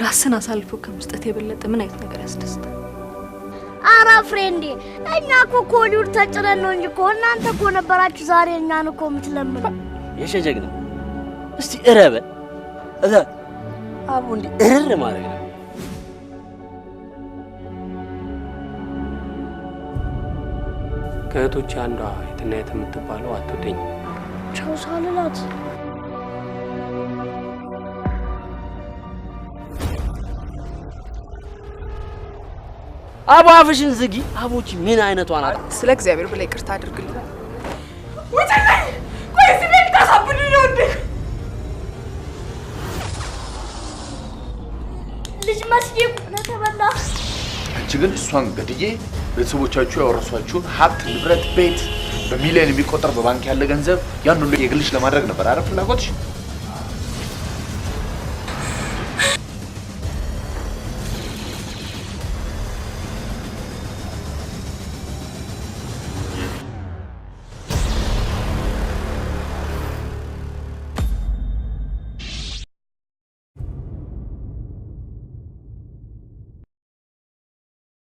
ራስን አሳልፎ ከመስጠት የበለጠ ምን አይነት ነገር ያስደስታል? አረ ፍሬንዴ፣ እኛ እኮ ከሆሊውድ ተጭነን ነው እንጂ እኮ እናንተ እኮ ነበራችሁ ዛሬ እኛን እኮ የምትለምኑ። የሸጀግና እስቲ እረበ እዛ አቦ እንዲህ እርር ማድረግ ነው። ከእህቶቼ አንዷ የትናየት የምትባለው አትወደኝም። ቻው ሳልላት አቦ አፍሽን ዝጊ። አቦቺ ምን አይነቷ ናት? ስለ እግዚአብሔር ብለህ ይቅርታ አድርግልኝ። ቆይ እዚህ ቤት ታሳብዱኝ ነው እንዴ? ልጅ መስዬ ለተበላ። አንቺ ግን እሷን ገድዬ ቤተሰቦቻችሁ ያወረሷችሁን ሀብት ንብረት፣ ቤት፣ በሚሊዮን የሚቆጠር በባንክ ያለ ገንዘብ ያን ሁሉ የግልሽ ለማድረግ ነበር አይደል ፍላጎትሽ?